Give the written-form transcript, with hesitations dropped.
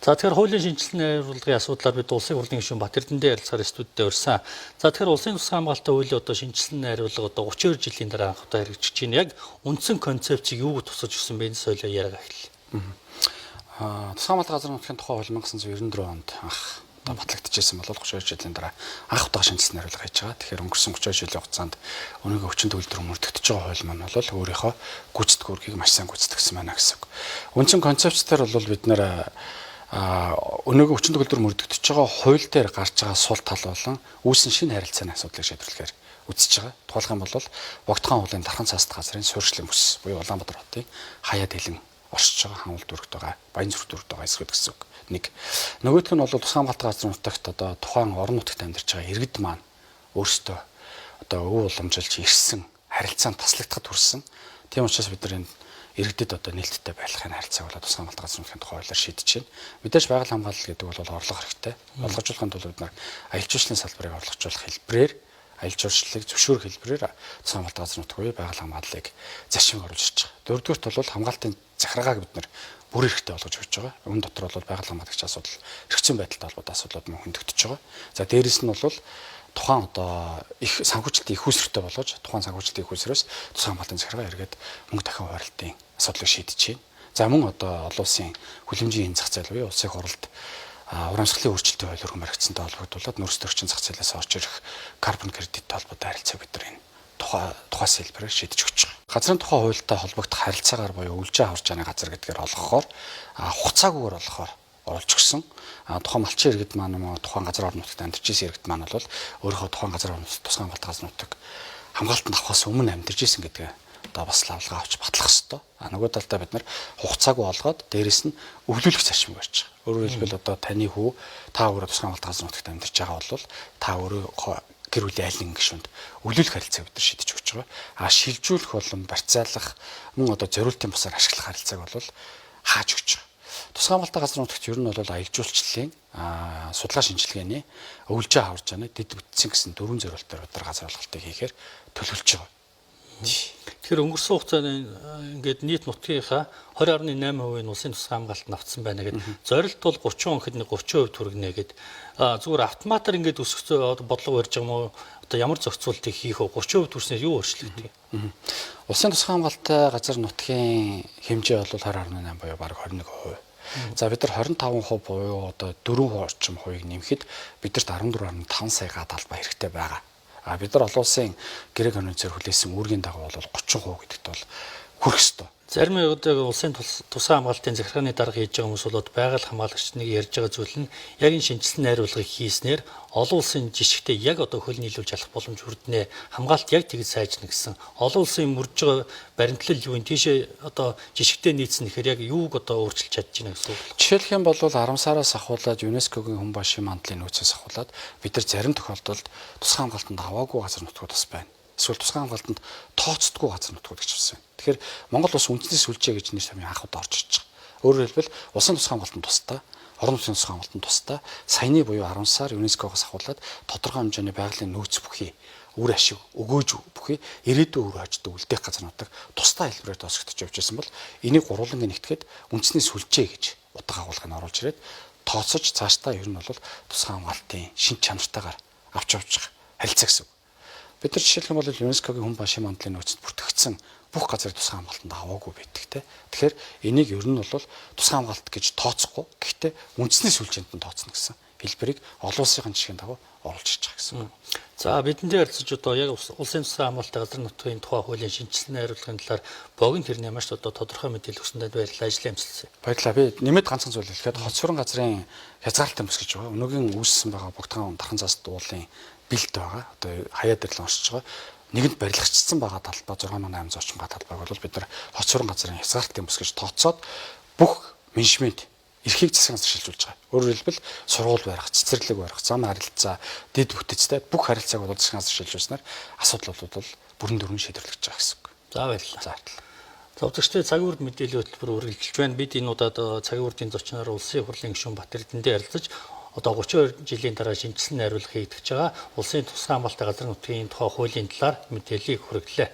За, тэгэхээр хуулийн шинжилсэн найруулгын асуудлаар бид Улсын хурлын гишүүн Батэрдэнтэй ярилцахаар студид урьсан. За, тэгэхээр улсын тусгай хамгаалалтын хуулийн одоо шинжилсэн найруулга одоо 32 жилийн дараа анх удаа хэрэгжиж байна. Яг үндсэн концепцийг юу тусаж өгсөн бэ? Энэ соёлоо яриага эхэллээ. Тусгай хамгаалалтын газар нутгийн тухай хууль 1994 онд анх одоо батлагдчихсэн бол 32 жилийн дараа анх удаа шинжилсэн найруулга хийж байгаа. Тэгэхээр өнгөрсөн 32 жилийн хугацаанд өнөөгийн хүчин төгөлдөр мөрдөгдөж байгаа хууль маань бол өөрийнхөө гүйцэтгэх үүргийг маш сайн гүйцэтгэсэн байна гэсэн үг. Үндсэн концепц дээр бол бид нэр өнөөгийн хүчин төгөлдөр мөрдөгдөж байгаа хууль дээр гарч байгаа сул тал болон үүсэн шинэ харилцааны асуудлыг шийдвэрлэхээр үзэж байгаа. Тухайлх юм бол Богдхан уулын Дархан цаст газрын суурьшлын бүс буюу Улаанбаатар хотын хаяа дэлэн оршиж байгаа хаан дүүрэгт байгаа, Баянзүрх дүүрэгт байгаа хэсгүүд гэсэн үг. Нэг. Нөгөөх нь бол тусгай хамгаалалтын газар нутагт одоо тухайн орон нутагт амьдарч байгаа иргэд маань өөрсдөө одоо өв уламжилж ирсэн харилцаанд таслагдахад хүрсэн. Тийм учраас бид нар энэ иргэдэд одоо нээлттэй байхын харилцааг бол тусгай хамгаалалтын газар нутгийн тухай хуулиар шийдэж байна. Мэдээж байгаль хамгаалал гэдэг бол орлого хэрэгтэй. Орлогожуулахын тулд бид нар аялал жуулчлалын салбарыг орлогожуулах хэлбэрээр, аялал жуулчлалыг зөвшөөрөх хэлбэрээр тусгай хамгаалалтын газар нутаг буюу байгаль хамгааллыг зарчмыг оруулж ирж байгаа. Дөрөвдүгээрт бол хамгаалтын захиргааг бид нар бүр эрхтэй болгож өгч байгаа. Үүн дотор бол байгаль хамгаалагч асуудал, эрх зүйн байдалтай холбоотой асуудлууд мөн хөндөгдөж байгаа. За, дээрэс нь бол тухайн одоо их санхүүжилтийн их усртэй болгож, тухайн санхүүжилтийн их усрээс тусгай хамгаалтын захиргаа эргээд мөнгө дахин хуваарлтын асуудлыг шийдэж байна. За, мөн одоо олон улсын хүлэмжийн зах зээл буюу улсын хурлд урамсгалын өөрчлөлтийн хууль өргөн баригдсантай холбогдуулаад нөөц төрчин зах зээлээс орж ирэх карбон кредиттэй холбоотой харилцааг бид нар энэ тухай хэлбэрээр шийдэж өгч байгаа. Газрын тухай хуультай холбогдох харилцаагаар буюу өвлжээ аварч байгаа газар гэдгээр олгохоор, хугацаагүйгээр олгохоор оруулж өгсөн. Тухайн малчин иргэд маань юм уу, тухайн газар орон нутагт амьдарч ирсэн иргэд маань бол өөрийнхөө тухайн газар орон нутагт тусгай хамгаалалт газар нутаг хамгаалтанд авахаас өмнө амьдарч ирсэн гэдгээ одоо бас лавлгаа авч батлах ёстой. Нөгөө талдаа бид нар хугацаагүй олгоод дээрэс нь өвлүүлэх зарчим барьж байгаа. Өөрөөр хэлбэл одоо таны хүү та өөрөө тусгай хамгаалалт газар нутагт амьдарч байгаа бол та өөрөө гэр бүлийн аль нэгэн гишүүнд өвлүүлэх харилцааг бид нар шийдэж өгч байгаа. Шилжүүлэх болон барьцаалах, мөн одоо зориултын бусаар ашиглах харилцааг бол хааж өгч байгаа. Тусгай хамгаалалтын газар нутагт ер нь бол аялал жуулчлалын, судалгаа шинжилгээний, өвлжээ хаварж байгаа дэд бүтцийн гэсэн дөрвөн зориултаар бид нар газар олголтыг хийхээр төлөвлөж байгаа. Тэгэхээр өнгөрсөн хугацаанд ингээд нийт нутгийнхаа 20.8% нь улсын тусгай хамгаалтанд автсан байна гэд, зорилт бол 30 он гэхэд нэг 30% хүргэнэ гэд, зүгээр автоматар ингээд өсөх бодлого барьж байгаа юм уу, одоо ямар зохицуултыг хийх вэ? 30% хүрснээр юу өөрчлөгдөх юм? Улсын тусгай хамгаалалттай газар нутгийн хэмжээ бол 20.8 буюу бараг 21%. За, бид нар 25% буюу одоо 4% орчим хувийг нэмэхэд бидэрт 14.5 сая га талбай хэрэгтэй байгаа. Бид нар олон улсын гэрээ конвенцээр хүлээсэн үүргийн дагуу бол 30% гэдэгт бол хүрэх ёстой. Зарим одоо улсын тусгай хамгаалтын захиргааны дарга хийж байгаа хүмүүс бол байгаль хамгаалагч нэг ярьж байгаа зүйл нь яг энэ шинжилсэн найруулгыг хийснээр олон улсын жишгтээ яг одоо хөл нийлүүлж алах боломж хүрднэ. Хамгаалт яг тэгж сайжна гэсэн. Олон улсын мөрж байгаа баримтлал юу юм, тийшээ одоо жишгтээ нийцсэн гэхээр яг юуг одоо өөрчилж чадж байна гэсэн үг. Жишээлх юм бол 10 сараас ахуулаад ЮНЕСКО-гийн хүн башийн мандлын нөөцөөс ахуулаад бид нар зарим тохиолдолд тусгай хамгаалтанд аваагүй газар нутгууд бас байна. Эсвэл тусгай хамгаалтанд тооцдоггүй газар нутгууд гэж байна. Тэгэхээр Монгол улс үндэсний сүлжээ гэж нэр томьёо анх удаа орж ирж байгаа. Өөрөөр хэлбэл улсын тусгай хамгаалтанд тусдаа, орон нутгийн тусгай хамгаалтанд тусдаа саяны буюу 10 сар ЮНЕСКО-гоос ахуулаад тодорхой хэмжээний байгалийн нөөц бүхий үр ашиг өгөөж бүхий ирээдүйн үр хождог үлдээх газар нутаг тусдаа хэлбэрээр тооцогдож явж байсан бол энийг гурвалангийн нэгтгэхэд үндэсний сүлжээ гэж утга агуулгыг оруулж ирээд тооцож цаашдаа ер нь бол тусгай хамгаалтын шин чанартайгаар авч явж байгаа харилцаа гэсэн үг. Бид нар жишээлх юм бол ЮНЕСКО-гийн хүн башийн мандлын нөөцөд бүртгэгдсэн бүх газрыг тусгай хамгаалтанд аваагүй байдаг те. Тэгэхээр энийг ер нь бол тусгай хамгаалт гэж тооцохгүй. Гэхдээ үндэсний сүлжээнд нь тооцно гэсэн хэлбэрийг олон улсын жишгийн дагуу оруулж ирж байгаа гэсэн. За, бидэнтэй ярилцаж одоо яг улсын тусгай хамгаалалтын газар нутгийн тухай хуулийн шинжилсэн найруулгын талаар богино хэрнээ маш одоо тодорхой мэдээлэл өгсөндөө баярлалаа. Ажлын амжилт. Баярлалаа. Би нэмээд ганцхан зүйл хэлэхэд хот сүрэн газрын хязгаарлалтын бүс гэж байгаа. Өнөөгийн үүссэн байгаа Богдхан Дархан цаст уулын бэлт байгаа. Одоо хаяа дэрлэн оршиж байгаа. Нэгэнд барилгачдсан байгаа талбай 6800 орчим га талбайг бол бид нар хот сүрэн газрын хязгаарлалтын бүс гэж тооцоод бүх менежмент эрхийг засгийн газар шилжүүлж байгаа. Өөрөөр хэлбэл сургууль барих, цэцэрлэг барих, зам харилцаа, дэд бүтэцтэй бүх харилцааг бол засгийн газар шилжүүлснээр асуудал бол бүрэн дүрмэн шийдвэрлэгдэж байгаа гэсэн үг. За, баярлалаа. За, баярлалаа. За, үзэгчдээ, цагийн үрд мэдээллийн хөтөлбөр үргэлжилж байна. Бид энэ удаад цагийн үрдийн зочноор Улсын хурлын гишүүн Батэрдэнтэй ярилцаж одоо 32 жилийн дараа шинжилсэн найруулга хийгдэж байгаа улсын тусгай хамгаалалтын газар нутгийн тухай хуулийн талаар мэдээллийг хүргэлээ.